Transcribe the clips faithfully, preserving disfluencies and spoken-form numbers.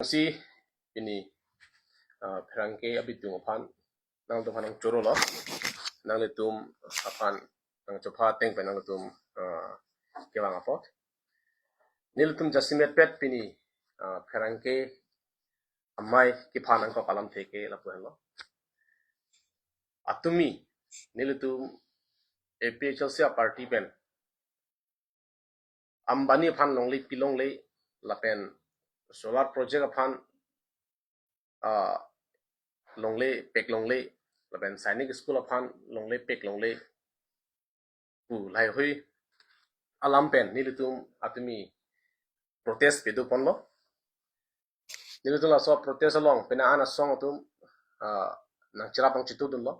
Si pini, ah, pherangke abitung aphan nangtum aphan nangchoro lo. Nanglitum aphan nangchopha ateng pen nanglitum, ah, kevang apot. Nelitum jasemet pet pini, ah, pherangke amei kephan nangkok alamthe ke lapu henlo. Atumi nelitum A P H L C a-party pen Ambani aphan longle pilongle lapen solar project aphan, ah, longle peklongle lapen Sainik School aphan longle peklongle pu laheihui alam pen nelitum atumi protest pado ponlo. Nelitum laso protest along pena an asong atum, ah, nangcherap nangchitudunlo.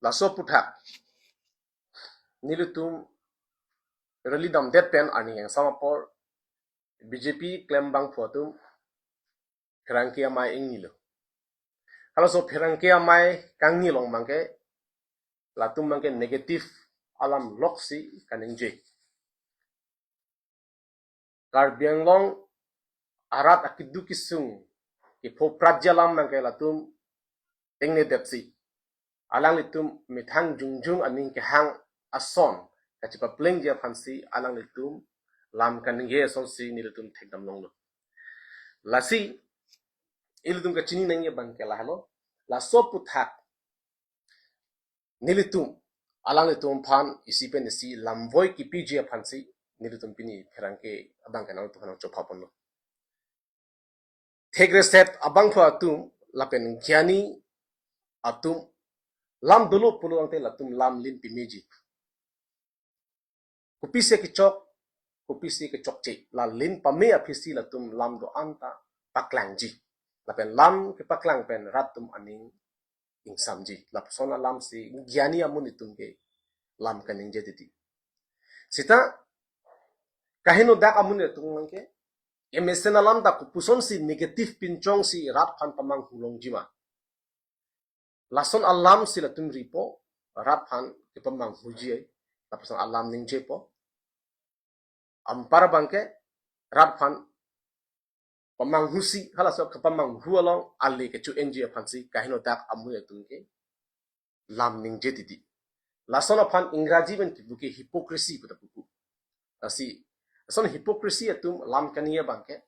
Laso aphuthak nelitum rally damdet pen arni yang sama apor B J P klembangphu atum pherangke amei ingnilo. Halaso pherangke amei kangni along abangke latum abangke negative alam loksi kaningje. Karbi Anglong arat akeduk kesung kepho pratji alam abangke latum tengnedetsi alanglitum methang jongjong aning kehang ason kachepaplengji aphansi alanglitum lam kaningje asonsi nelitum thekdam longlo. Lasi ilitum kachini nangji abangke lahelo. Laso aphuthak nelitum alanglitum aphan isi pen isi lamvoi kepiji aphansi nelitum pini pherangke abangke nangtum aphan nangchopha ponlo. Thekreset abangphu atum lapen gyani atum lam dolo pulo tangte latum lam lin pameji. Kopisi kechok, kopisi kechokche, la lin pame aphisi latum lam do-an ta paklangji. Lapen lam kepaklang pen rat atum aning ingsamji. Lapuson alamsi gyani amonit atum ke lam kaningje titi. Seta kaheno dak amonit atum abangke, emesen alam ta kopusonsi negative pinchongsi rat aphan pamanghu longji ma. Lason alamsi latum ripo, rat aphan kepamanghuji ai, lapuson alam ningjepo. Anpar abangke rat aphan pamanghusi, halaso kepamanghu along ale kecho-enji aphansi kaheno dak amonit atum ke lam ningje titi. Lason aphan Ingraji pen kipu ke hypocrisy pu ta pupu. Lasi lason hypocrisy atum lam kaningje abangke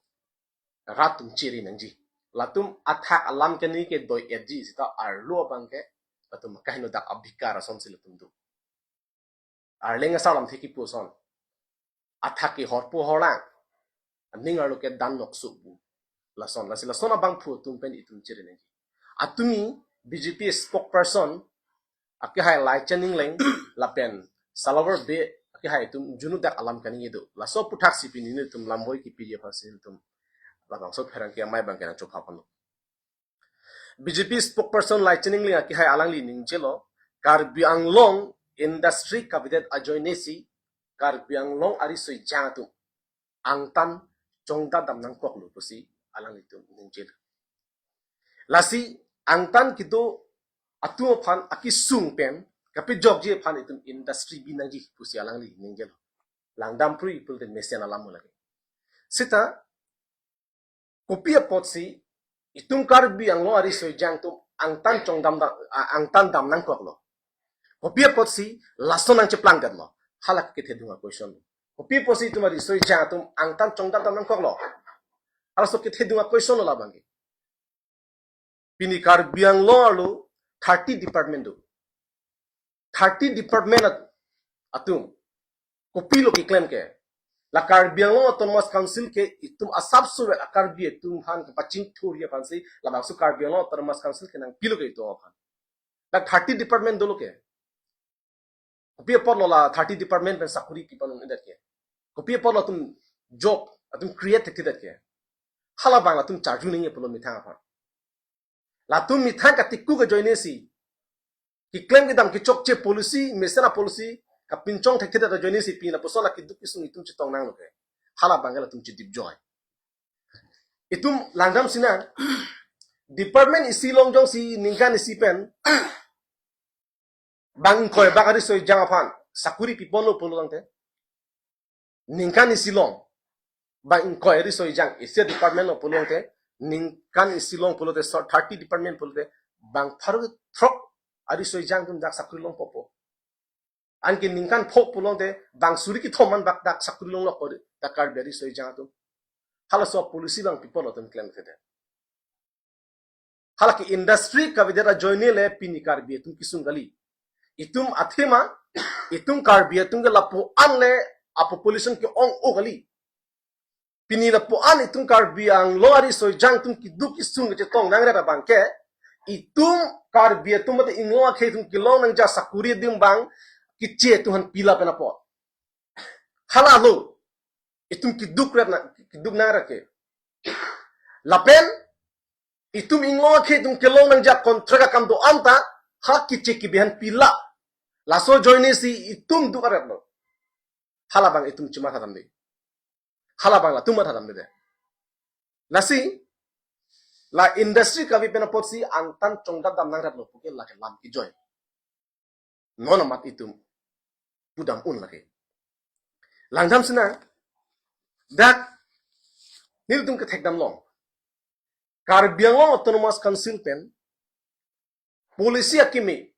rat atum chere nangji. Latum athak alam kaningje ke doi-etji seta arlo abangke latum kaheno dak abhikar asonsi latum do. Arleng asar alamthe kipu ason. Athak ke horpo horlang. Aning arlo ke dan nokso bu. Lason, lasi lason abangphu atum pen itum chere nangji. Atumi B J P spokesperson akehai Laichan Engleng lapen Salavar Bey akehai atum junu dak alam kaningje do. Laso aphuthaksi pini nelitum lamvoi kepiji aphansi nelitum labangso pherangke amei abangke nangchopha ponlo. B J P spokesperson Laichan Engleng akehai alangli ningjelo, Karbi Anglong industry kavedet ajoinesi Karbi Anglong ariso ejang atum angtan chongdam dam nangkoklo pusi alanglitum ningjelo. Lasi angtan kedo atum aphan akesung pen kapejokji aphan itum industry bi nangji pusi alangli ningjelo. Langdam prui pulote mesen alam lake. Seta kopi apotsi itum Karbi Anglong ariso ejang atum angtan chongdam dam, a, angtan dam nangkoklo? Kopi apotsi lason nangcheplangdetlo? Hala kethedung a-question. Kopi apotsi itum ariso ejang atum angtan chongdam dam nangkoklo? Halaso kethedung a-question lo labangke. Pini Karbi Anglong arlo thirty department do. Thirty department at-, atum kopilo keklem ke? La Karbi Anglong Autonomous Council ke itum asapso vet a-Karbi atum aphan kepachingthurji aphansi labangso Karbi Anglong Autonomous Council ke nangpilo ke itum aphan? Dak thirty department dolo ke. Kopi apotlo la thirty department pen sakuri kepanung-edet ke? Kopi apotlo atum job atum create thekthedet ke? Hala abang latum charju nangji pulo methang aphan. Latum methang katikuk ajoinesi, keklem kedam kechokche policy, mesen a-policy kapinchong thekthedet ajoinesi pini lapuson akeduk kesung itum chetong nanglo ke? Hala abangke latum chedipjoi. Itum langdam sinang, department isi along jongsi ningkan isi pen bang ingkoi bak ariso ejang aphan sakuri piponlo pulo tangte, ningkan isi along bang ingkoi ariso ejang isi department lo pulote, ningkan isi long pulote, so thirty department pulote, bang pharo throk ariso ejang atum dak sakuri longpo po. Anke ningkan pho pulote, bang suri kethom an bak dak sakuri longlok po dak Karbi ariso ejang atum. Halaso policy bang pi apot lo atum klemkledet? Hala ke industry kavedet ajoine le pini Karbi atum kesung kali. Itum athema, itum Karbi atum ke lapu-an le a population ke-ong-o kali. Pini lapu-an itum Karbi Anglong ariso ejang atum keduk kesung kachetong nangret abang ke, itum Karbi atum mate inglong akhei atum kelong nangji asakuri adim bang keche atum aphan pila pen apot. Halalo itum keduk ret na, keduk nangret ke. Lapen itum inglong akhei atum kelong nangji acontract akam do-an ta ha keche kebi aphan pila. Laso ajoine si itum duk aret lo. Hala bang itum chematha damde. Hala bang latum matha damde de. Lasi la industry kave pen apotsi angtan chongdap dam nangret lo puke lake lam kejoi. Non amat itum pudam un lake. Langdam sina, dak nelitum kethek dam long. Karbi Anglong Autonomous Council pen policy akimi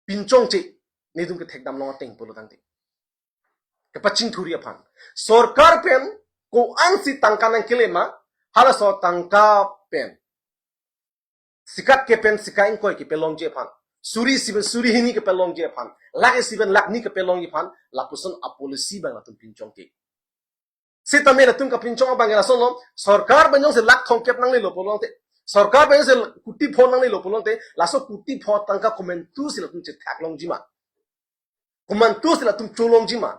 pinchongche, nelitum kethek dam long ateng pulo tangte, kepachingthuri aphan. Sorkar pen ko-ansi tangka nangkele ma, halaso tangka pen sika kep pen sika ingkoi kepelongji aphan, suri isi pen suri hini kepelongji aphan, lakh isi pen lakh ni kepelongji aphan, lapuson apolicy bang latum pinchongche. Sitame latum kapinchong abang lason lo, sorkar pen jongsi lakh thomkep nanglelo pulote, sorkar pen jongsi kuti pho nanglelo pulote, laso kuti pho tangka komantusi latum chethak longji ma? Komantusi latum cholongji ma?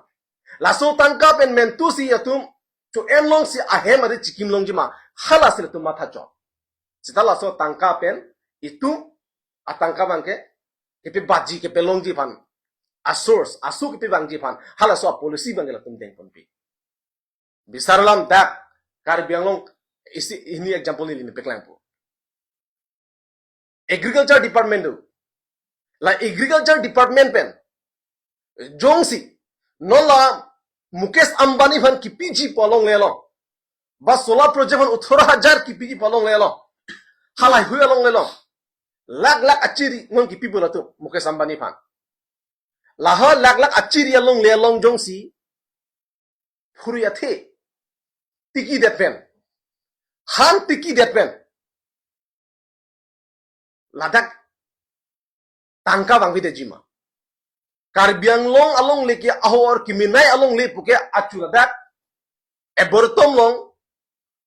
Laso tangka pen mantusi latum cho-en longsi ahem ari chikim longji ma? Halasi latum matha chot. Sita laso tangka pen itum atangka bang ke kepebatji kepelongji aphan, a source, aso kepevangji aphan, halaso apolicy bang ke latum dengponpe. Bisar alam dak Karbi Anglong isi hini example neli paklangpo. Agriculture Department do. La Agriculture Department pen jongsi non la Mukesh Ambani aphan kipiji pu alongle lo, ba solar project aphan othoro hajar kipiji pu alongle lo, halahei hui alongle lo, lakh lakh achiri non kipi pu latum Mukesh Ambani aphan. Lahei lakh lakh achiri alongle along jongsi phurui athe tikidet pen, han tikidet pen, ladak tangka vangvedetji ma? Karbi Anglong alongle ke ahor kemenei alongle puke achu ladak Arboretum along,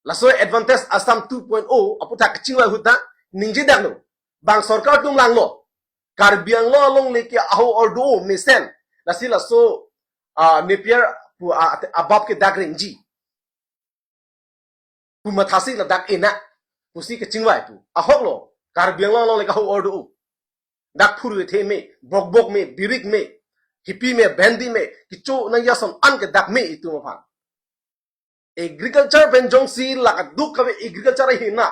laso Advantage Assam two point oh aputhak kachingvai ahut ta ningje dak lo. Bang sorkar atum langlo, Karbi Anglong alongle ke ahor do mesen, lasi laso, ah, Napier pu, ah, abab ke dak rengji pu mathasi ladak ena pusi kachingvai pu. Ahok lo, Karbi Anglong alongle ke ahor do. Dak phurui athe me, bokbok me, birik me, hipi me, bhendi me, kecho nangji ason an ke dak me itum aphan. Agriculture pen jongsi la kadokave agriculture ahina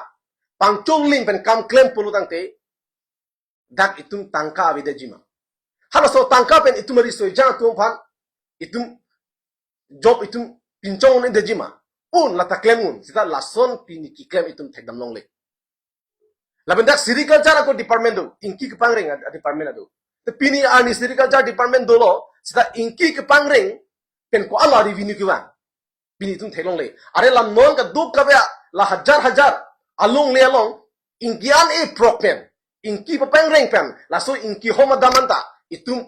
pangchongling pen kam klem pulo tangte, dak itum tangka avedetji ma? Halaso tangka pen itum ariso ejang atum aphan itum job itum pinchong un-edetji ma? Un, lata klem un, sita lason pini keklem itum thekdam longle. Lapen dak sericulture ako department do, ingki kepangreng a, a department ado. Te pini arni sericulture department dolo, sita ingki kepangreng pen ko-an la revenue kevang, pini itum theklongle. Are la non kadokave la hajar hajar alongle along ingki an-e prok pen, ingki papangreng pen, laso ingkihom adam anta itum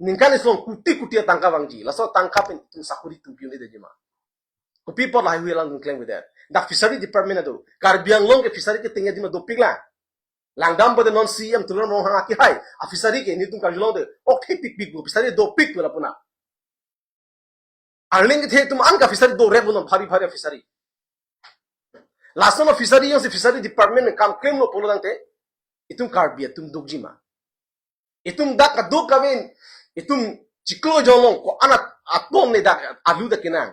ningkan isi along kuti kuti atangka vangji, laso tangka pen itum sakuri itum pi un-edetji ma? Kopi apot lahei hui alam klem kedet? Dak fishery department ado. Karbi Anglong ke fishery ketengji adim dopik la. Langdam pada non C E M Tuliram Ronghang akehai a fishery ke nelitum karjulong de, ok thepikpik pu, fishery dopik pu lapu na. Arleng kethe atum an ke fishery dorep non, phari phari fishery. Lason a fishery jongsi fishery department kam klemlo pulo tangte, itum Karbi atum dukji ma? Itum dak kadokave, itum chiklo jolong ko-an atum ne dak alu dak kenang,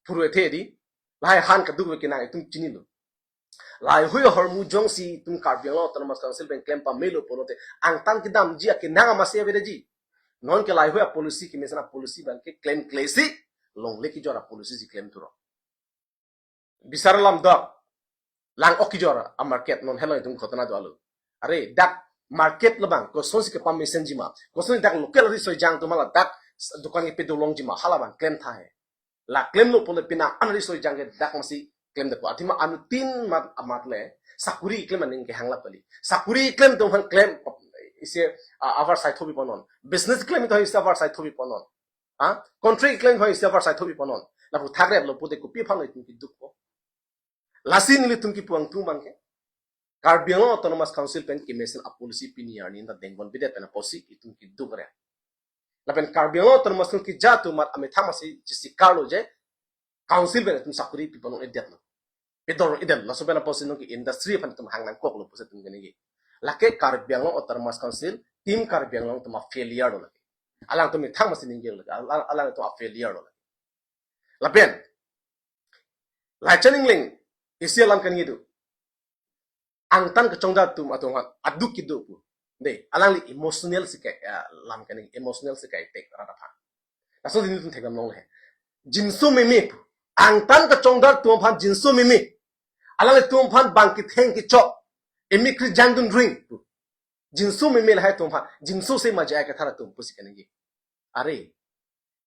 phurui athe di, lahei han kadokave kenang itum chinilo. Lahei hui ahormu jongsi itum Karbi Anglong Autonomous Council pen klem pamelo pulote, angtan kedamji akenang amatsi avedetji? Non ke lahei hui apolicy kemesen apolicy bang ke klemklesi, longle kejor a-policy si klem thuro. Bisar alam dak lang-ok kejor a-market non helo itum ghotona do alo. Are dak market labang kosonsi kepamesenji ma, kosonsi dak local riso-ejang atum hala dak dukan kepadolongji ma, halabang klem tha he. La klemlo pule pini an riso-ejang ke dak masi klemdetpo. Athema anuttin mat amat le sakuri klem aning kehang la kali. Sakuri klem atum aphan klem isi, ah, avar sai thobi ponon. Business klem atum isi avar sai thobi ponon. Ha? Contract klem atum isi avar sai thobi ponon. Lapu thakrep lo pute kopi aphan lo itum kedukpo. Lasi nelitum kipu angtung abang ke Karbi Anglong Autonomous Council pen kemesen a-policy pini arni ta dengponpedet pen apotsi itum keduk re. Lapen Karbi Anglong Autonomous Council keja atum mat amethang masi chisi karlo je council pen itum sakuri pi ponong-edetlo, pedor-edetlo. Laso pen apotsi nonke industry aphan itum hang nangkoklo pusi itum keningje. Lake Karbi Anglong Autonomous Council, Team Karbi Anglong atum a-failure lo lake. Alangtum methang masi ningjelo lake. Alang, alangtum a-failure lo lake. Lapen Laichan Engleng isi alam keningje do. Angtan kachongdar atum atum aphan aduk kedo pu. De, alangli emotional si ke, eh, lam keningje, emotional si ke-attack rat aphan. Laso nelitum thekdam longle. Jinso meme pu. Angtan kachongdar atum aphan jinso meme. Alanglitum aphan bang ketheng kechok, emikri jangdun ring pu. Jinso meme lahai atum aphan, jinso se maja kethar atum pusi keningje. Are,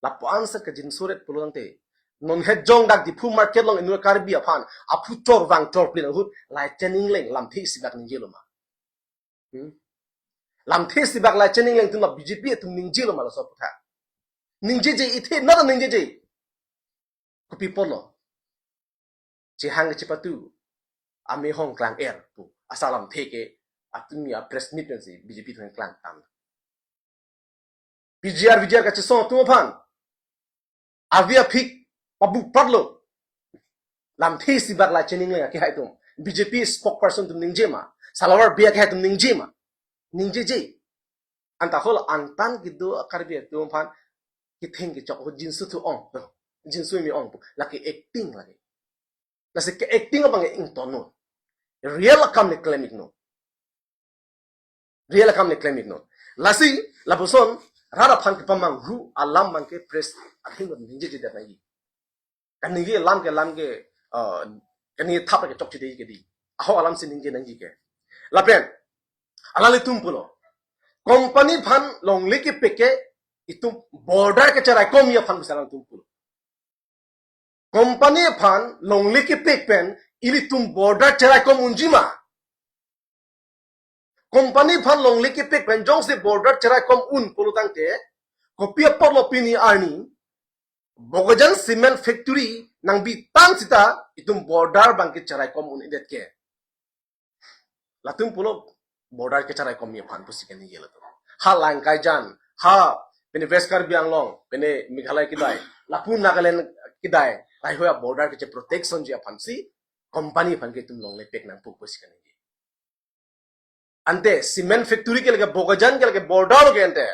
lapu-an sir ke jinso ret pulo tangte, non het jong dak Diphu market along inut Karbi aphan aphu chor vang chor plin ahut Laichan Engleng lamthe isi bak ningjelo ma? Hmm? Lamthe isi bak Laichan Engleng atum la B J P atum ningjelo ma laso aputhak? Ningjeje, ithe nat ningjeje. Kopi apotlo? Chehang chepatu amehong klang-er pu asa lamthe ke atumi a-press meet pensi B J P atum klangtam. P G R, V G R kachesong atum aphan avi aphik pabu patlo. Lamthe isi bak Laichan Engleng akehai atum, B J P spokesperson atum ningje ma? Salawar Bey akehai atum ningje ma? Ningjeje. Anta hol angtan kedo a-Karbi atum aphan ketheng kechok ho jinso thu ong, jinso meme ong pu. Lake acting lake. Lasi ke-acting abang ingtonnon. Real akam le klem-iknon. Real akam le klem-iknon. Lasi lapuson rat aphan kepamanghu alam abang ke press athengno ningjejedet nangji. Kaningje alam ke alam ke, eh, kaningje thap ke chokche dei ke dei. Ahok alam si ningje nangji ke. Lapen alanglitum pulo, company aphan longle kepek ke itum border kecheraikomji aphan bisa alangtum pulo. Company aphan longle kepek pen ilitum border cheraikom unji ma? Company aphan longle kepek pen jongsi border cheraikom un pulo tangte, kopi apotlo pini arni Bokajan Cement Factory nangbi tang sita itum border abang kecheraikom un-edet ke? Latum pulo border kecheraikomji aphan pusi keningje latum. Ha Langkaijan, ha pine West Karbi Anglong, pine Meghalaya kedai, lapu Nagaland kedai, lahaihui a-border keche-protectionji aphansi company aphan ke itum longle pek nangpo pusi keningje. Ante cement factory ke lake Bokajan ke lake border lo ke ante.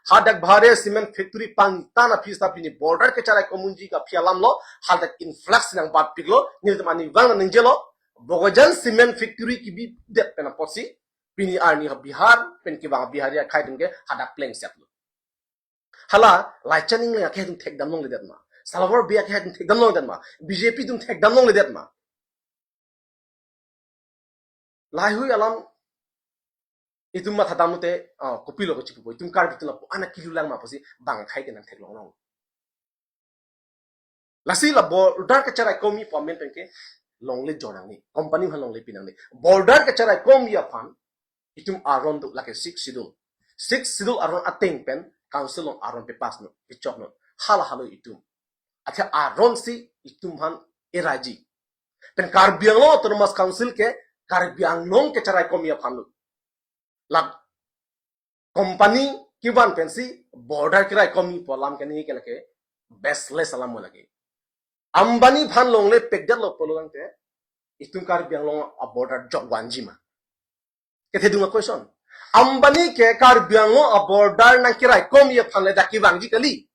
Hadak Bhare cement factory pangtan aphi sita pini border kecheraikom unji ke aphi alam lo, hadak influx nangbatpiklo, nelitum arnivang nangjelo, Bokajan cement factory kebidet pen apotsi pini arni ha Bihar pen kevang Bihari akhei atum ke hadak plengsetlo. Hala Laichan Engleng akehai atum thekdam longledet ma? Salawar Bey akehai atum thekdam longledet ma? B J P atum thekdam longledet ma? Lahaihui alam itum mathadam lote, ah, kopilo kachipupo, itum Karbi atum lapu-an akilu lang ma pusi bang akhei ke nangtheklong long. Lasi la border kecheraikomji pu amen pen ke longle jor nangne, company aphan longle pi nangne. Border kecheraikomji aphan itum aron do, lake Sixth Schedule. Sixth Schedule aron ateng pen council along aron pepass non, pechok non. Hala halo itum. Athe aron si itum aphan eraji. Pen Karbi Anglong Autonomous Council ke Karbi Anglong kecheraikomji aphan lo. La company kevan pensi border keraikomji pu alam ke neli ke lake baseless alam lake. Ambani aphan longle pekdetlo pulo tangte, itum Karbi Anglong a-border jok vanji ma? Kethedung a-question. Ambani ke Karbi Anglong a-border nangkeraikomji aphan le dak kevangji kali.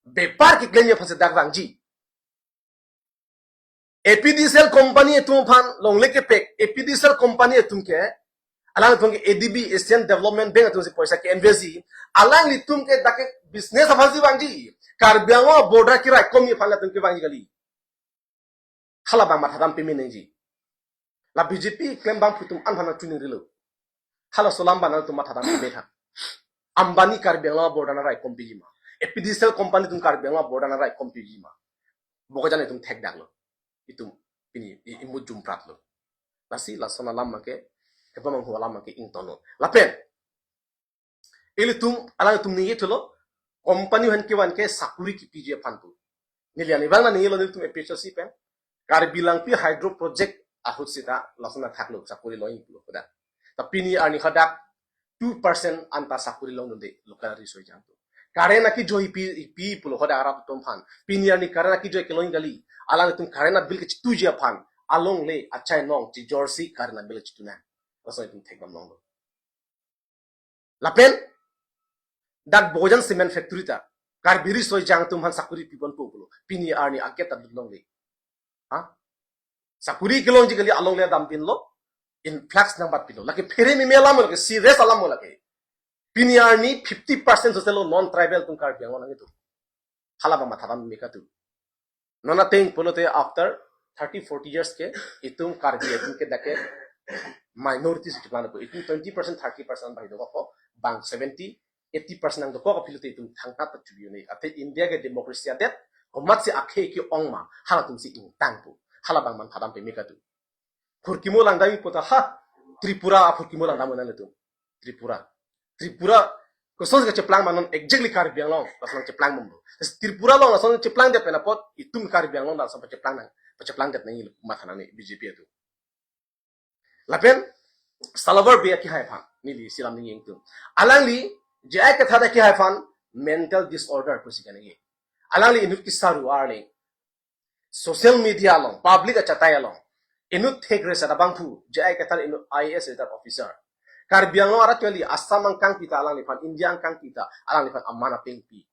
Bepar keklemji aphan si dak vangji. A P D C L company atum aphan longle kepek, A P D C L company atum ke, alangtum ke A D B, Asian Development Bank atum si poisa ke-invest ji, alanglitum ke dak ke business aphan si vangji, Karbi Anglong border keraikomji aphan latum kevangji kali. Hala abang mathadam peme nangji. La B J P klembangphu atum an aphan nangchiningrilo. Halaso alam abang nangtum mathadam peme tha. Ambani Karbi Anglong border nangraikompiji ma? A P D C L company atum Karbi Anglong border nangraikompiji ma? Bokajan itum thekdaklo. Itum pini i-, imut jumpraplo. Lasi lason alam abangke, kepamanghu alam abangke ingtonlo. Lapen ilitum, alangtum ningjethulo, company aphan kevan ke sakuri kipiji aphan pu. Neli ani abang nangnelo nelitum A P H L C pen. Karbi Langpi Hydro Project ahut seta lason athaklo, sakuri longji pulo hadak. Ta pini arni hadak two percent anta sakuri longdunde local riso-ejang atum. Current akejoi pi, pi pulo hadak arat atum aphan. Pini arni current akejoi kelong kali. Alangtum current abill kechituji aphan alongle achai nong chijorsi current abill chitunang. Lason itum thekdam longlo. Lapen dak Bokajan Cement Factory ta Karbi riso-ejang atum aphan sakuri piponpo pulo. Pini arni aket ta dun longle. Ha? Sakuri kelongji kali, alongle damdinlo. Influx nangbatpilo. Lake phere meme alam, lake serious alam lake. Pini arni fifty percent soselo non-tribal atum Karbi Anglong nangketu. Hala abang mathadam peme katu. Non ateng pulote after thirty, forty years ke itum Karbi atum ke dak ke minority si cheplang ko. Itum twenty percent, thirty percent abang dokok, bang seventy, eighty percent nangdokok aphi lote itum thangta ta chubi un'e. Athe India ke democracy adet, komatsi akhei ke-ong ma, halatumsi ingtangpo. Hala abang mathadam peme katu. Phurkimo langdamji puta ha, Tripura aphurkimo langdam nanglitum. Tripura. Tripura kosonsi kacheplang ma, non exactly Karbi Anglong lason cheplang bomlo. Tripura along lason cheplangdet pen apot itum Karbi Anglong lason pacheplangdet nang, pacheplangdet nangji matha nangne B J P atum. Lapen Salavar Bey akehai aphan neli isi alam ningje ingtung. Alangli J I Kathar akehai aphan mental disorder pusi keningje. Alangli inut kesaru arni social media along, public achatai along, inut thek reset abangphu, J I Kathar inut I A S retired officer. Karbi Anglong arat kali Assam angkang pita alangliphan, India angkang pita alangliphan aman apengpi.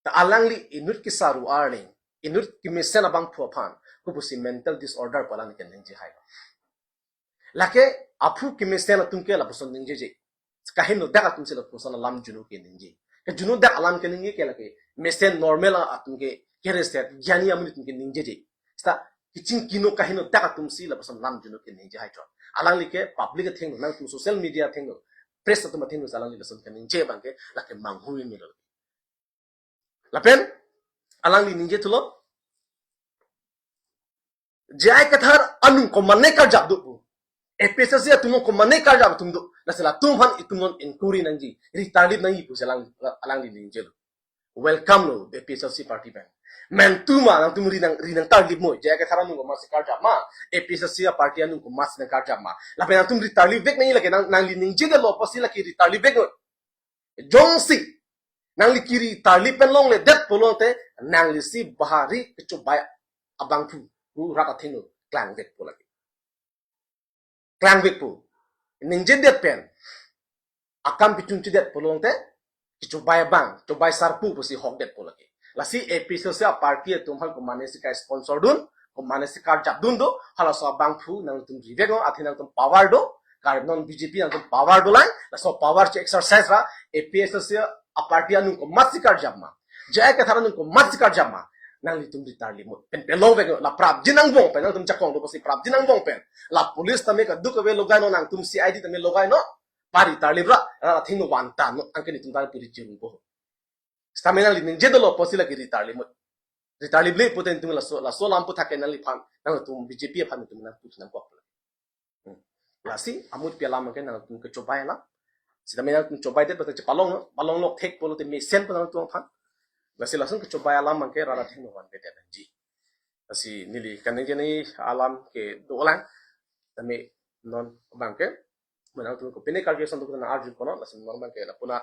Ta alangli inut kesaru arni, inut kemesen abangphu aphan, kopusi mental disorder pu alangli keningje hai. Lake aphu kemesen atum ke lapuson ningjeje. Kaheno dak atumsi lapuson alam juno keningje. Ke juno dak alam keningje ke lake mesen normal atum ke, kereset, jani amun atum keningjeje. Seta kechingki no kaheno dak atumsi lapuson alam juno keningje hai chot. Alangli ke public athengno, nangtum social media athengno, press atum athengno alangli lason keningje abangke lake manghu melo. Lapen alangli ningjethulo, J I Kathar anung komane karjap do pu. A P H L C atum anung komane karjap atum do. Lasi latum aphan itum non inquiry nangji, ri tarlip nangji pusi alang, alangli ningjelo. Welcome lo A P H L C party pen. Mentu ma nangtum ri nang, ri nang tarlip mo, J I Kathar anung komatsi karjap ma, A P H L C party anung komatsi nangkarjap ma. Lapen nangtum ri tarlipvek nangji lake nang, nangli ningjedetlo apotsi lake ri tarlipvek mo. Jongsi nangli keri tarlip pen longledet pulote, nanglisi bahari kechobai abangphu, pu rat athengno klangvekpo lake. Klangvekpo. Ningjedet pen akam pichun chidet pulote, kechobai abang, chobai sarpo pusi hokdetpo lake. Lasi A P H L C aparty atum aphan komanesi ka-sponsor dun, komanesi karjap dun do, halaso abangphu nangtum rivek non, athe nangtum power do, kar non B J P nangtum power dolang, laso power che-exercise ra, A P H L C aparty anung komatsi karjap ma, J I Kathar anung komatsi karjap ma, nanglitum ri tarlip mo, pen pelongvek non, la prapjin angbong pen, nangtum jakong do pusi prapjin angbong pen, la police tame kadokave logai non, nangtum C I D tame logai non, pa ri tarlip ra, ra athengno vanta non, anke netum ta puri jiru bo. Sitame nangli ningjedetlo apotsi lake ri tarlip mo. Ri tarliple pute netum laso, laso alam aputhak ke nangliphan, nangtum B J P aphan netum nangpu nangkok. Hmm. Lasi amutpi alam ke nangtum kechobai alam. Sitame nangtum chobaidet pute chepalong, palonglok thek pulote mesen pu nangtum aphan. Lasi lason kechobai alam ke rat athengno vanvedet nangji. Lasi neli kaningje nangji alam ke dolang. Tame non abangke, nangtum kopine karju ason dokok nang arju kono, lasi non abangke lapu-an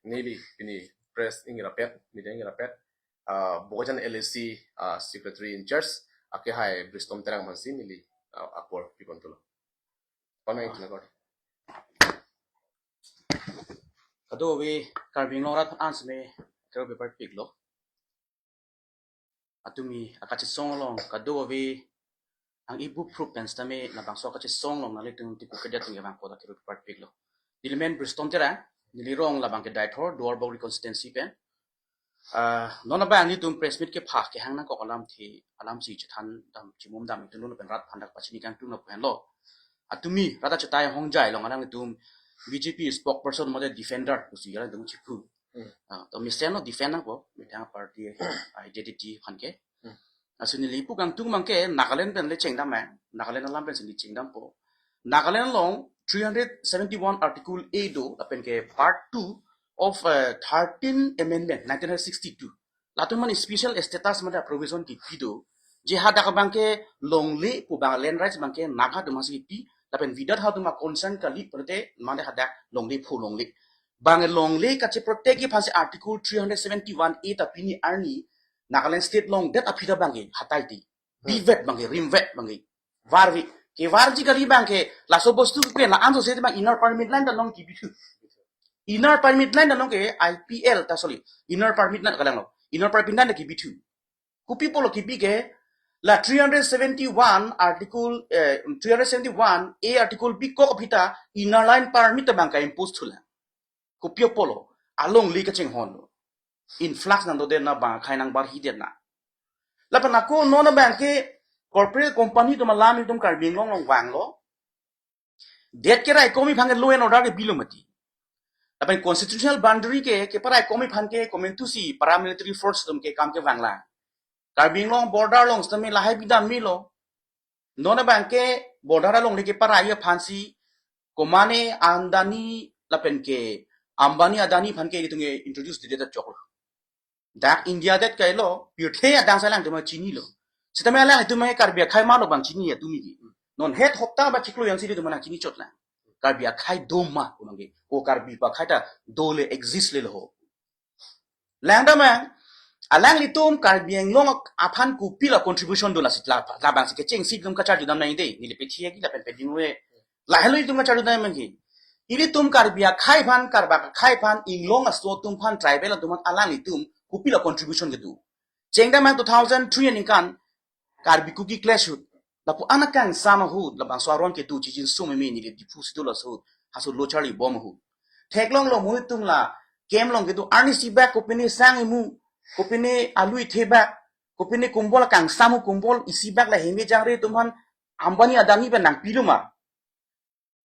neli pini press ingrapet, media ingrapet, ah, Bokajan L A C, ah, secretary in charge, akehai Bristom Terang aphansi neli, ah, apor pipontulo. Pameng kena kor. Kadokave Karbi Anglong arat an seme kero bepar piklo. Atumi akachesong along kadokave ang ibu proof pen sitame labangso akachesong along nanglitum tipu kedet tung abang koda kero bepar piklo. Neli men Bristom Terang, neli rong labangke Deithor, Duarbagori constituency pen. Ah, non abang nelitum press meet kepha kehang nangkok alamthe, alamsi chethan dam, chimum dam itum lo pen rat aphan dak pachini kangtung na pu henlo. Atumi rat achetai hongjai along alanglitum B J P spokesperson mate defender pusi alanglitum chiphu. Hmm. Ah, to mesen lo defend nangpo, methang party identity aphan ke. Hmm. Asu neli pu kangtung abang ke Nagaland pen le chengdam eh, Nagaland alam pensi neli chengdampo. Nagaland along three hundred seventy-one Article A do, lapen ke part two of uh, thirteen Amendment nineteen sixty-two. Latum mane special status mate provision kipi do. Je hadak abang ke longle pu abang land rights abang ke Naga atum aphansi kipi, lapen without hatum a consent kali pute mane hadak longle pho longle. Abang longle kacheprotect aphansi Article three hundred seventy-one A ta pini arni Nagaland State along det aphi ta abang ke hatai ti. Hmm. Bivet abang ke, rimvet abang ke. Varve. Kevarji kali abang ke, laso bostu ke na anso se abang inner permit line ta long kibithu. Inner permit line ta long ke I P L ta, sorry. Inner permit line kalang lo. Inner permit line ta kibithu. Kopi apotlo kibi ke, la three hundred seventy-one article, eh, three hundred seventy-one A article bikok aphi ta inner line permit ta abang ka impose thulang. Kopi apotlo, alongle kachinghon lo. Influx nangdodet na abang akhei nangbarhidet na. Lapen ako non abang ke corporate company atum alam itum Karbi Anglong along vanglo. Det keraikom aphan ke law and order ke bilo mati. Lapen constitutional boundary ke, keparaikom aphan ke komantusi paramilitary force atum ke kam kevanglang. Karbi Anglong border along sitame lahai bidam melo. Non abang ke border alongle keparai aphansi komane Amdani lapen ke Ambani Adani aphan ke itum ke introduce didet choklo. Dak India det kailo, pirthe adang si alangtum chinilo. Sitame alangtum Karbi akhei ma lo abang chini ya tumi ki. Non het hopta ba chiklo yang si itum nangchini chotlang. Karbi akhei do ma ko abang ke. Ko Karbi akhei ta do le, exist le lo ho. Langdam abang, alanglitum Karbi Anglong aphan kopilo contribution do lasi la, labangsi kechengsi itum kacharjudam nangji de, neli pethi ki lapen peding we. Lahelo itum kacharjudam nangji. Ilitum Karbi akhei aphan, Karbak akhei aphan, Inglong aso atum aphan, tribal atum aphan alanglitum kopilo contribution kedo. Chengdam abang two thousand three aningkan, Karbi Kuki clash ahut. Lapu anak kangsam ahut, labangso aron kedo chijin sum imi neli Diphu si do laso ahut. Haso lo charlibom ahut. Theklonglo mo itum la, camp along kedo arnisi bak kopine sang imu, kopine alu ithe bak, kopine kombol kangsam ahut kombol isi bak la heme jangre atum aphan Ambani Adani pen nangpilo ma.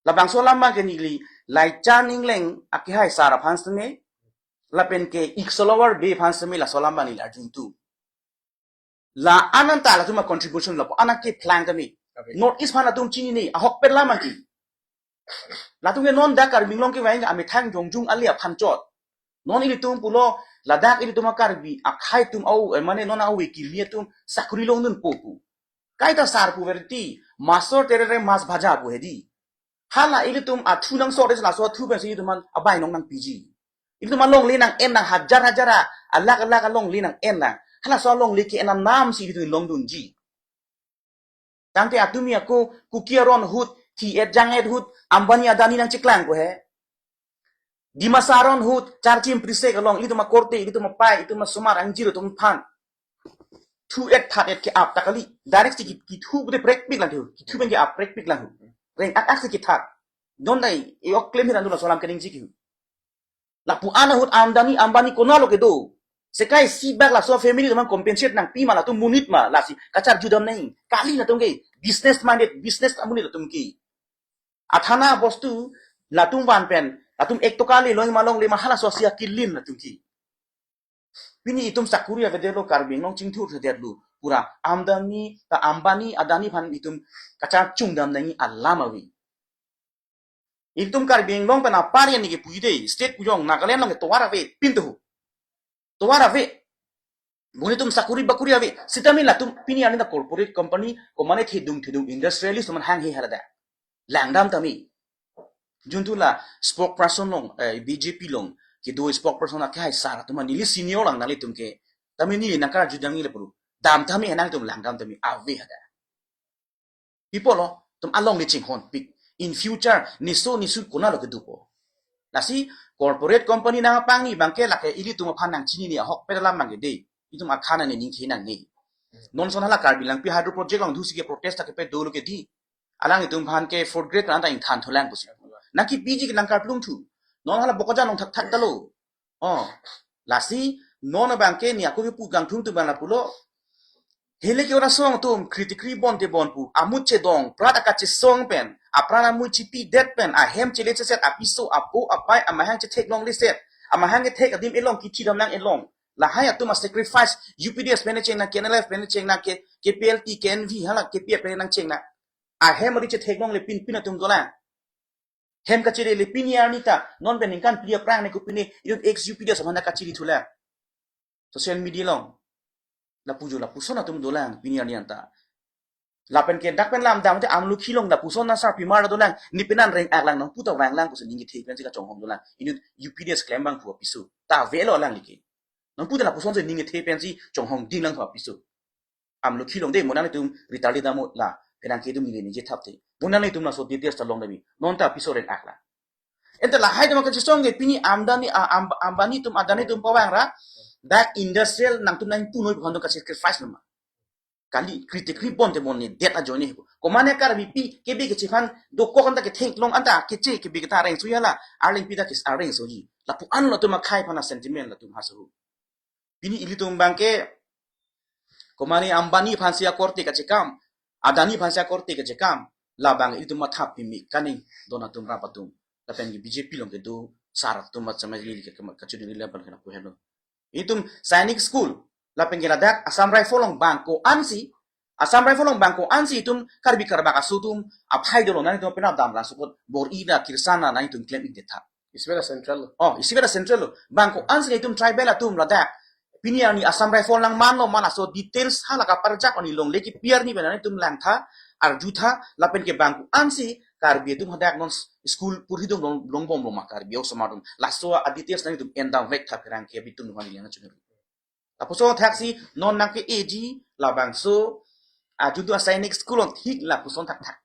Labangso alam abang ke neli, Laichan Engleng akehai sar aphan sitame, lapen ke Iksolawar Bey aphan sitame laso alam abang neli arjuntu. La ananta latum a contribution lapu anak keplang tame. Abe. North East aphan latum chinine, ahokpet alam abang ke. Latum ke non dak Karbi Anglong kevang amethang jongjung ale aphan chot. Non ilitum pulo ladak ilitum a Karbi akhei atum au, eh, mane non au wekili atum sakuri longdunpo pu. Kaita sar pu verti, master terere mas bhaja pu hedi. Hala ilitum athu nangso de laso athu pensi ilitum aphan abai nong nangpiji. Ilitum alongle nang-en nang hajar hajar a, alakh alakh alongle nang-en nang. Halaso alongle ke-en anam si ilitum longdunji. Tangte atumi ako Kuki aron ahut, thi-et jang-et ahut, Ambani Adani nangcheklang ko he. Dimasa aron ahut, Charchim Prisek along, ilitum akorte, ilitum apai, ilitum asomar angjir atum aphan thu-et that-et ke-ap ta kali. Direct si ki, kithu pute prekpik lang thu. Kithu pen ke-ap prekpik lang thu. Reng ak-ak si kithat. Don dai, e-ok claim hiran dun laso alam keningje ke. Lapu-an ahut Amdani, Ambani konatlo kedo. Sekai isi bak laso family atum aphan compensate nangpi ma, latum monit ma, lasi kacharjudam nang. Kali latum ke, business minded, business amonit latum ke. Athana bostu, latum van pen, latum ek toka le long ma longle ma halaso asi akilin latum ke. Pini itum sakuri avedetlo, Karbi Anglong chingthur thedetlo. Pura Amdani, ta Ambani, Adani aphan itum kacharchungdam nangji alam ave. Itum Karbi Anglong pen apar ya niki puji de, state kujong, Nagaland along tovar ave, pintu. Tovar ave. Boni itum sakuri bakuri ave. Sitame latum pini arni ta corporate company, komane thedung thedung industrialist atum aphan hanghe hala da. Langdam tame. Juntu la spokesperson along, eh, B J P along, kedo spokesperson akehai sar atum aphan neli senior lang nanglitum ke. Tame neli nangkarjudam neli puru. Dam tame nangtum langdam tame ave hada. Pi apotlo, itum alongle chinghonpik. In future, neso nesu konatlo kedopo. Lasi, corporate company nangpangni abang ke lake ilitum aphan nangchinine ahokpet alam abang ke de. Itum akhana ne ningke nangne. Non ason hala Karbi Langpi Hydro Project along dusi ke protest ta kepe dolo ke di. Alanglitum aphan ke fourth grade kan ta ingthan thulang pusi. Nangkipiji ke nangkarplung thu. Non hala Bokajan along thakthak talo. Oh, lasi Non abang ke ni ako kepu kangthum atum abang lapulo. Hele ke ora song atum, kri tikri bon te bon pu, amut chedong, prat akachesong pen, apran amut chipidet pen, ahem chele cheset, apiso, apo, apai, amahang chetheklongle set, amahang kethek adim elong, kithi damnang elong. Lahai atum a sacrifice, U P D S pen cheng nang, K N L F pen cheng nang, ke, K P L T, K N V, hala K P F pen nang cheng nang. Ahem ari chetheklongle pinpin atum dolang. Hem kachele le pini arni ta, non pen ningkan phli aphrang ne kopine, itum ex U P D S aphan ta kachiri thulang. Social media along. Lapu jo lapuson atum dolang, pini arni anta. Lapen ke dak pen lam dam te amlukhi along lapuson na sarpimar dolang, ni penan reng-ak lang nangpu ta vanglang pusi ning kethe pensi kachonghong dolang. Inut U P D S klem abang pu apiso. Ta avelo lang liki. Nangpu ta lapuson si ning kethe pensi chonghong dinglang pu apiso. Amlukhi along de mo nanglitum retarded amo la, penang ke itum neli ningje thap te. Mo nanglitum laso details ta long dabi. Non ta apiso reng-ak lang. Enta lahai atum kachesong ke pini Amdani, a, Amb-, Ambani atum, Adani atum pavangra, dak industrial nangtum nangpunoi pu aphan atum ka-sacrifice lo ma. Kali, kri tikri bon te bon ne, det ajoine ko. Komane Karbipi, kebe keche aphan, dokok anta ketheklong anta, keche kebe ketha areng suya la, arleng pita kes areng soji. Lapu-an lo atum akhai aphan a sentiment latum haso. Pini ilitum abang ke, komane Ambani aphansi akorte kachekam, Adani aphansi akorte kachekam, labang ilitum matha pimi kani don atum rap atum. Lapen ke B J P along kedo sar atum macam ini ke kachuding level kena pu helo. Itum Sainik School, lapen ke ladak Assam Rifle along bang ko-ansi, Assam Rifle along bang ko-ansi itum Karbi Karbak aso atum aphai dolo nangtum penap dam la sukot Bor-i la Kirsan la nangtum klem-ik detha. Isipela central lo. Oh, isipela central lo. Bang ko-ansi itum tribal atum ladak. Pini arni Assam Rifle nangmanlo ma laso details hala kaparjak oni longle kipi arni pen nangtum langtha, arjutha, lapen ke bang ko-ansi Karbi atum hadak non school purhi dong long, longbomlo ma Karbi osomar atum. Laso a details nangtum endam vektha pherangke abitum nuhan yang chunur. Lapuson thaksi non nang ke A G labangso, a, juntu a Sainik School on thik lapuson thakthak.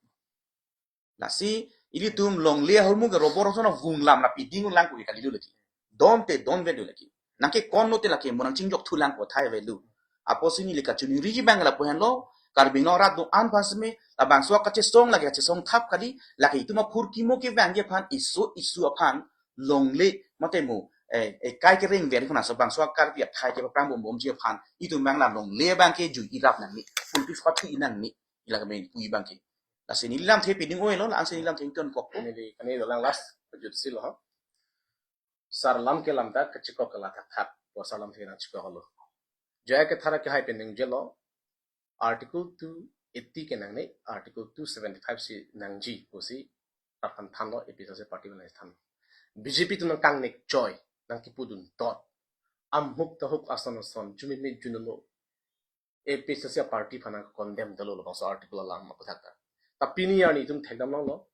Lasi ilitum longle ahormu ke robor son vunglam lapi ding lang ko kali do lagi. Don te don ve do lagi. Nang ke konno te lagi mo nang chingjok thulang ko thai ve do. Apotsi neli kachuniriji abang lapu henlo, Karbi Anglong arat do-an aphan seme, labangso kachesong lagi kachesong thap kali, lagi itum aphurkimo kevangji aphan iso iso aphan longle mate mo, eh, eh, kai kereng veri aphan aso bangso Karbi akhai ke aphrang bomji aphan, itum abang la longle abang ke jui irap nangne, politics party inangne, ila ke main pui abang ke. Lasi neli lamthe piding oilo, la-ansi neli lamthe ingtonkokpo. Neli kani dolang last, jutsi lo ha. Sar lam ke lam dak kachikok ke la thakthak, pu sar lamthe nangchikoklo. J I Kathar akehai pen ningjelo, Article two eighty ke nangne, Article two seventy-five si nangji pusi aphan thanlo, A P H L C party aphan than. B J P atum nangkangnek choi, nangkipudun tot. Amhuk tahuk ason ason, jumit mit junolo. A P H L C party aphan nang condemn dolo labangso article alam aputhak ta. Ta pini arni itum thekdam longlo.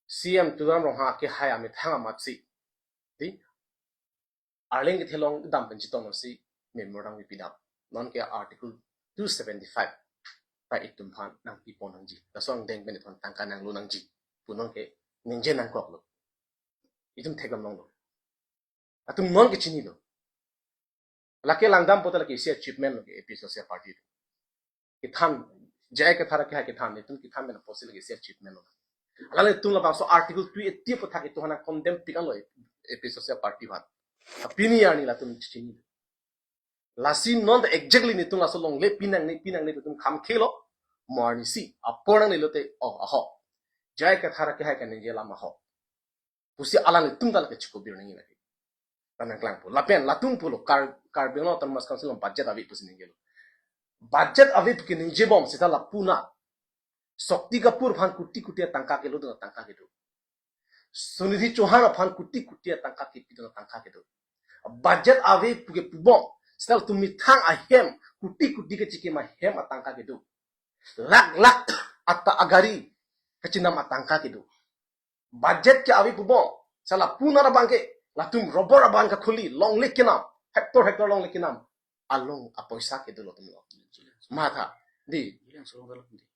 C M Tuliram Ronghang akehai amethang amatsi. Di, arleng kethelong dam pen chitong si memorandum pidam. Non ke Article two seventy-five ta itum aphan nangpipon nangji. Laso angdeng pen itum aphan tangka nanglo nangji pu non ke ningje nangkoklo. Itum thekdam longlo. Latum non ke chinilo. Lake langdam puta lake isi achievement lo ke A P H L C party. Kethan, J I Kathar akehai kethan, itum kethan pen apotsi lake isi achievement lo. Alangtum labangso Article two eighty aputhak itum aphan condemn pik-anlo A P H L C party aphan. Pini arni latum chini. Lasi non ta exactly netum laso longle pinangne, pinangne itum kham khelo, mo arnisi apor nangne lote, oh, ahok. J I Kathar akehai kaningje alam ahok pusi alanglitum ta lake chikobir nangji lake. Nangklangpo. Lapen latum pulo Kar-, Karbi Anglong Autonomous Council along budget ave pusi ningjelo. Budget ave pu keningjebom seta lapu na. Shakti Kapoor aphan kuti kuti atangka kelo do, atangka kedo. Sunidhi Chauhan aphan kuti kuti atangka kepi do, atangka kedo. Budget ave pu kepubom seta latum methang ahem kuti kuti kechikim ahem atangka kedo. Lakh lakh ata agari kachinam atangka kedo. Budget ke ave pubom seta lapu na abang ke latum rubber abagan kakhuli, longle kenam, hectare hectare longle kenam along apoisa kedo latum lo. Matha di.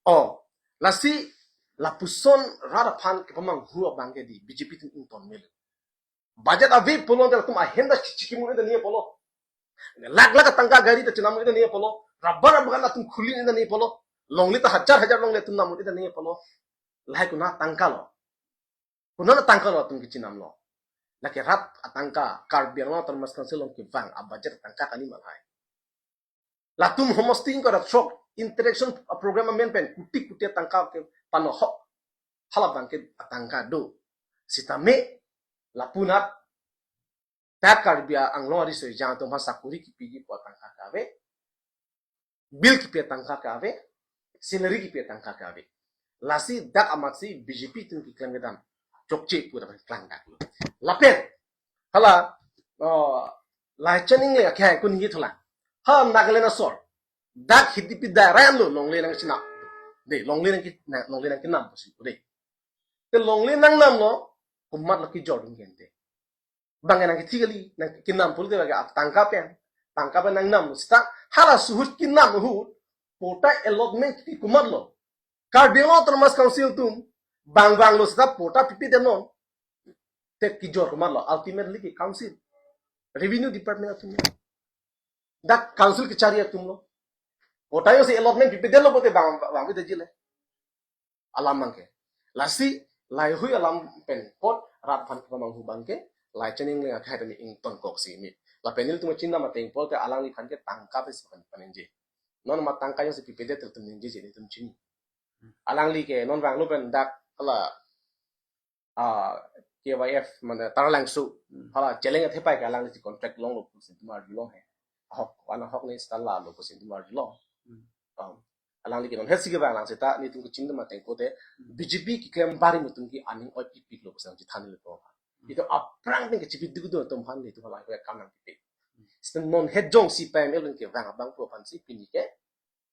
Oh, lasi lapuson rat aphan kepamanghu abang ke di B J P atum ington melo. Budget ave pulo ta latum ahem ta chikim un-e ta ne pulo. Lakh lakh atangka gari ta chinam un-e ta ne pulo. Rubber abagan latum khuli un-e ta ne pulo. Longle ta hajar hajar longle atum nam un-e ta ne pulo. Lahai konat atangka lo? Konat atangka lo atum kechinamlo? Lake rat atangka, Karbi Anglong Autonomous Council along kevang abudget atangka kani malhai. Latum homosti ingkoi ra throk interaction program amen pen kuti kuti atangka ke panohok. Halabang ke atangka do. Sitame lapunat ta Karbi Anglong ariso ejang atum aphan sakori kipiji pu atangka ke ave. Bill kipi atangka ke ave, salary kipi atangka ke ave. Lasi dak amatsi B J P atum keklem kedam chokche pu dak klang dak. Lapen hala, oh, Laichan Engleng akhai kun hi thola. Ha Nagaland asor. Dak Hidipi dairan lo longle nangchinam. De longle nang ki na- longle nangkinam pusi de. Te longle nangnamlo, komatlo kijor dun gente. Bang nangkethi kali, nangkinam pulote bagi atangka pen. Tangka pen nangnam. Seta halaso ahut kinam ahut patta allotment ke komatlo. Karbi Anglong Autonomous Council atum bang bang lo seta patta pipedet non. Te kijor komatlo. Ultimately ke council, revenue department atum. Dak council kachari atum lo. Patta jongsi allotment pipedetlo pulote bang bang pipedet jile. Alam abangke. Lasi, laheihui alam pen apot rat aphan kepamanghu abangke, Laichan Engleng akhai tame ingtonkok si mi. Lapen nelitum chinam ateng pulote alangliphan ke tangka pensi pan paningje. Non ma tangka jongsi pipedet tum ningjeje nelitum chini. Alangli ke non vanglo pen dak hala, ah, K Y F mane Taralangso. Hmm. Hala Cheleng athepai ke alangli si contract longlo pusi itum arjulong he. Ahok, ana ahok ne seta lalo pusi itum arjulong. Hmm. Um, alangli ke non hetsi kevang lang seta nelitum kachinam ateng pulote B J P keklem barim atum ke aning oi pipiklo pusi nangchethanlo. Hmm. Itum aphrang pen kachipiduk dun atum aphan nelitum hala ke kam nangpipe. Hmm. Seta non het jongsi P M L pen kevang abang pu aphansi pini ke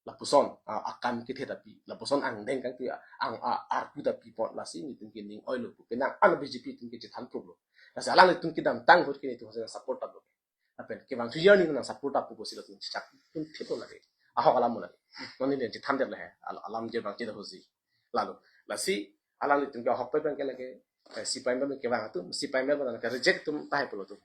lapuson, ah, akam kethe tapi, lapuson angdeng kangpi, ang, ah, arpu tapi apot lasi nelitum ke ning oilo pu penang an B J P atum ke chethan pruklo. Lasi alanglitum kedamtang ahut ke nelitum hasil support tap lo. Lapen kevang sujar ni nang support tap pusi latum chak tum thiplo lagi. Ahok alam lagi. Non neli chethan det le he, al- alam je bang chetha hosi. Lalu, lasi alanglitum ke ahok pe bang ke lagi, eh, C P I M bang kevang atum, C P I M bang ke reject atum tahai pulo atum.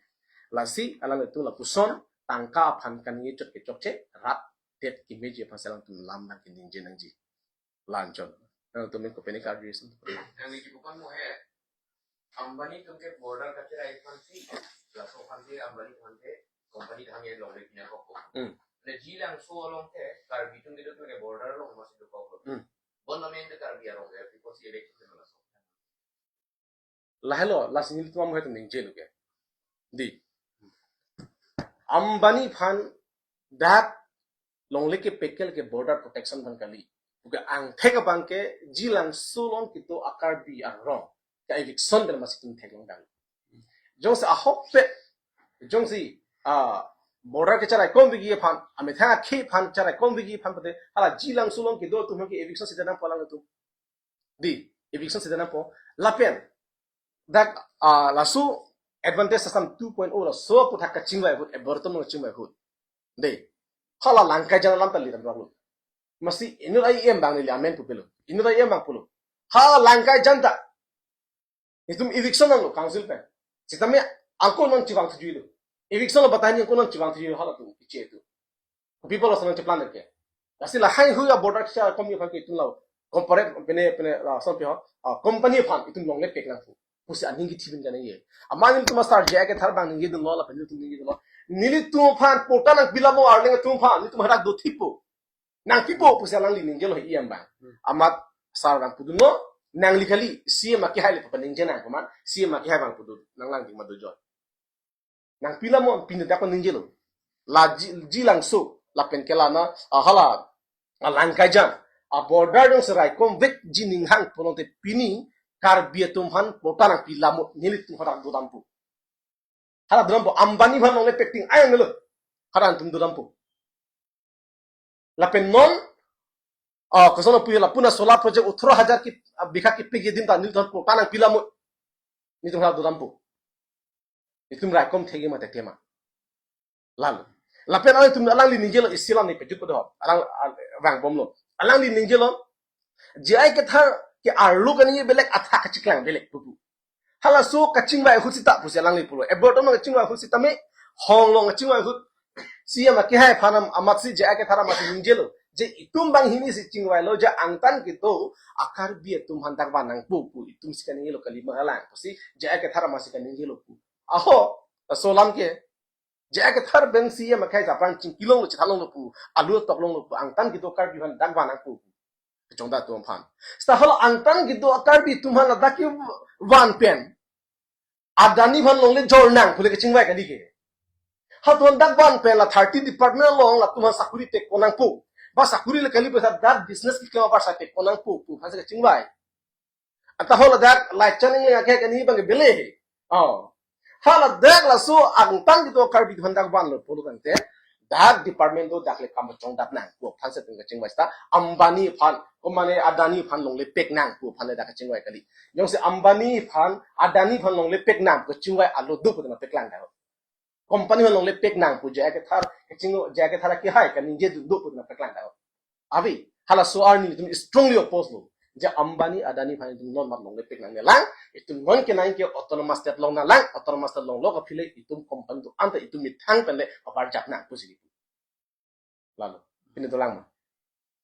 Lasi alanglitum lapuson tangka aphan kaningje chot ke chokche, rat det kemeji aphan si alangtum lam nangkeningje nangji. Lanchon. Nangtum min kopine karju isi. Nangli kipu kan mo he. Ambani atum ke border kacherai aphansi, laso aphansi Ambani aphan ke company kehang ye longle pinakok. Hmm. Ne Jilangso along ke Karbi atum kedo atum ke border along masi dokok. Hmm. Bon namen de Karbi arong ke, people si election de laso. Lahelo, lasi nelitum amu hetum ningjelo ke. Di. Ambani aphan dak longle kepekle ke border protection aphan kali. Puke angthek abang ke Jilangso along kedo a-Karbi arong ke eviction pen masi itum theklong dang. Jongsi ahokpet, jongsi, ah, border kecherai kom bigi aphan, amethang akhei aphan cherai kom bigi aphan pute, hala Jilangso along kedo atum ke eviction si dam nangpo alangtum. Di, eviction si dam nangpo. Lapen dak, ah, laso advantage system two point oh laso aputhak kachingvai ahut, abortum kachingvai ahut. De. Hala Langkaijan alam ta lidam rok lo. Masi inut ai em bang neli amen pupelo. Inut ai em bang pulo. Hala Langkaijan ta. Itum eviction nanglo council pen. Sitame angko non chivang thujuilo. Eviction lo batani angko non chivang thujuilo halatum iche tu. People also nangcheplan ke. Lasi laheihui a-border kecherai kom aphan ke itum lo. Corporate pene pene la son pi ho. Ah, company aphan itum longle pek nangpo pusi aning kethipin kaningje. Amat nelitum a-sir J I Kathar abang ningjedunlo lapen nelitum ningjedunlo. Nelitum aphan patta nangpilamo Arleng atum aphan, nelitum hadak dothippo. Nangpipo pusi alangli ningjelo he iyam abang. Hmm. Amat sir abang pudunlo, nangli kali C M akehai le papa ningje nang komat, C M akehai abang pudun, nang lang ding ma dojon. Nangpilamo pine dak ningjelo. La Ji, Jilangso, lapen ke la na, ah, hala, ah, Langkaijan. A-border jongsi raikomvekji ninghang pulote pini Karbi atum aphan patta nangpilamo nelitum hadak dodampo. Hadak dodampo, Ambani aphan longle pekting ayang lo. Hadak itum dodampo. Lapen non, ah, koson puji lapu na solar project othro hajar ki, ah, bigha kepiji adim ta nelitum patta nangpilamo. Nelitum hadak dodampo. Itum raikom thekji ma tete ma. Lalu. Lapen alangtum alangli ningjelo isi alam ne pejutpo do. Alang, ah, vangbomlo. Alangli ningjelo J I Kathar ke arlo kaningje belek athak kachiklang belek pupu. Halaso kachingvai ahut seta pusi alangli pulo. Abortum kachingvai ahut sitame, Hong along kachingvai ahut, C M akehai aphan amatsi J I Kathar amatsi ningjelo. Je itum banghini si chingvailo je angtan kedo a-Karbi atum aphan dak van nangpo pu itum si kaningjelo kali ma alang pusi J I Kathar amatsi kaningjelo pu. Aho, laso alam ke, J I Kathar pen C E M akhei aphan chingki longlo, chitha longlo pu, alu tok longlo pu, angtan kedo Karbi aphan dak van nangpo pu. Kechongdat atum aphan. Seta hala angtan kedo Karbi atum aphan ladak kevan pen Adani aphan longle jor nang pu le kachingvai kali ke. Halatum aphan dak van pen la thirty department along latum aphan sakuri pekpo nangpo. Ba sakuri le kali, besa dak business keklem apar sa pekpo nangpo pu aphan si kachingvai. Anta hala dak Laichan Engleng akhei kani abang ke bele he. Oh. Hala dak laso angtan kedo Karbi atum aphan dak vanlo pulo tangte, dak department do dak le kam chongdat nang pu aphan si atum kachingvai, seta Ambani aphan, ko mane Adani aphan longle pek nang pu aphan le dak kachingvai kali. Jongsi Ambani aphan, Adani aphan longle pek nang kachingvai alo do pu tangte paklang dak. Company aphan longle pek nang pu J I Kathar, kaching J I Kathar akehai kaningje do pu tangte paklang dak. Ave, halaso arni itum strongly oppose lo. Je Ambani Adani aphan itum non mat longle pek nangnelang, itum non kenang ke autonomous state longnanglang, autonomous state longlo kaphi le itum company do anta itum methang pen le pabarjap nang pusi. Lalo, pini dolang ma.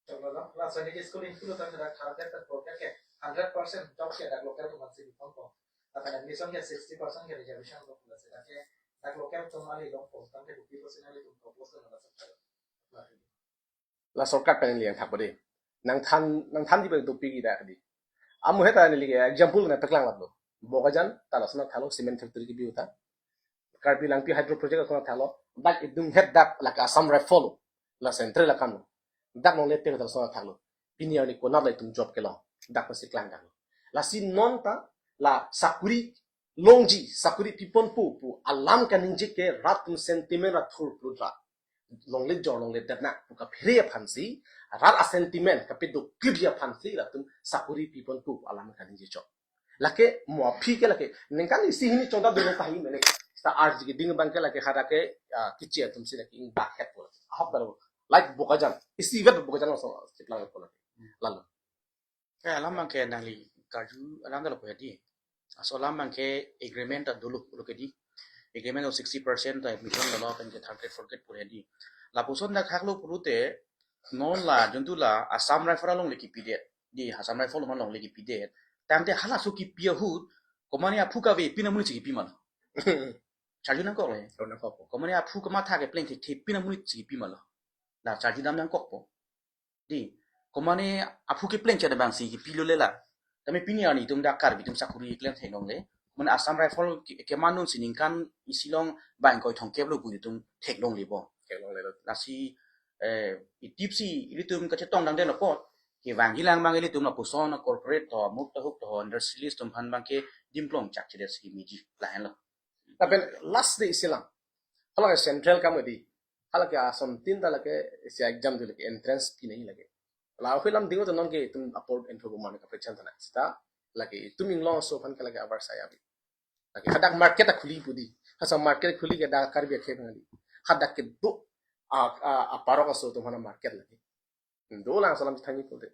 Coba lo, laso neli school in kulo tangte dak thar dak program ke hundred percent job ke dak local atum aphan si pon po. Lapen admission ke sixty percent ke reservation lo, lasi dak ke dak local atum ali long po, tangte fifty percent ali atum propose na laso. La sorkar pen liang thak bade. Nangthan, nangthan di pen dopik ida kadi. Amu heta neli ke example na paklang laplo. Bokajan, ta lason thalo cement factory kebi uta. Karbi Langpi hydro project lason thalo. Dak idung het dak lake Assam Rifle. La central la kam. Dak longle pek ta lason thalo. Pini arni konat la itum job kelong. Dak pasi klang dak. Lasi non ta la sakuri longji, sakuri piponpo pu alam kaningje ke rat atum sentiment ra thur plut ra. Longle jor longle det nang pu kaphere aphan si, rat a sentiment kapedoklipji aphan si latum sakuri piponpo pu alam kaningje chot. Lake mo aphi ke lake ningkan isi hini chongdat dolo pahi mene. Seta arji keding abang ke lake hadak ke, ah, kichi atum si lake ingbak het po. Ahok daro. Like Bokajan. Isi vet Bokajan laso chiplang po lake. Lalo. Eh, alam abang ke nangli karju alam dolo pu hedi. Laso alam abang ke agreement ta dolo pu lo ke di. Agreement of sixty percent ta admission dolo pen ke third grade, fourth grade pu hedi. Lapuson dak haklo pulote non la juntu la Assam Rifle along le kipidet. Di Assam Rifle along le kipidet. Tangte halaso kipi ahut ko mane aphu kave pin amonit si kipi ma lo. Charju nangkok le. Charju nangkok. Ko mane aphu kamatha kepleng thekthe pin amonit si kipi ma lo. La charju dam nangkokpo. Di, ko mane aphu kepleng chet abang si kipilo le la. Tame pini arni itum dak Karbi atum sakuri keklem theklongle. Mane Assam Rifle ke, keman non si ningkan isi along bang ingkoi thomkep lo pu itum theklongle bo. Theklongle lo. Lasi, eh, itip si ilitum kachetong dang den apot. Kevangji lang abang ilitum lapuson corporate to, muk tahuk to, industries atum aphan abang ke dimplong chak chedet si meji lahenlo. Lapen last de isi alam. Hala ke central kam di. Hala ke ason tin ta lake isi exam di lake entrance pi nangji lake. La oke lam dingo to non ke itum apor entro buman ke pechan tana. Seta lake itum inglong aso aphan ke lake abar saya bi. Lake hadak market akhuli pu di. Halaso market khuli ke dak Karbi akhei nang di. Hadak kedo a, a, aparok aso atum aphan market lake. Dolang laso alam thangi pu de.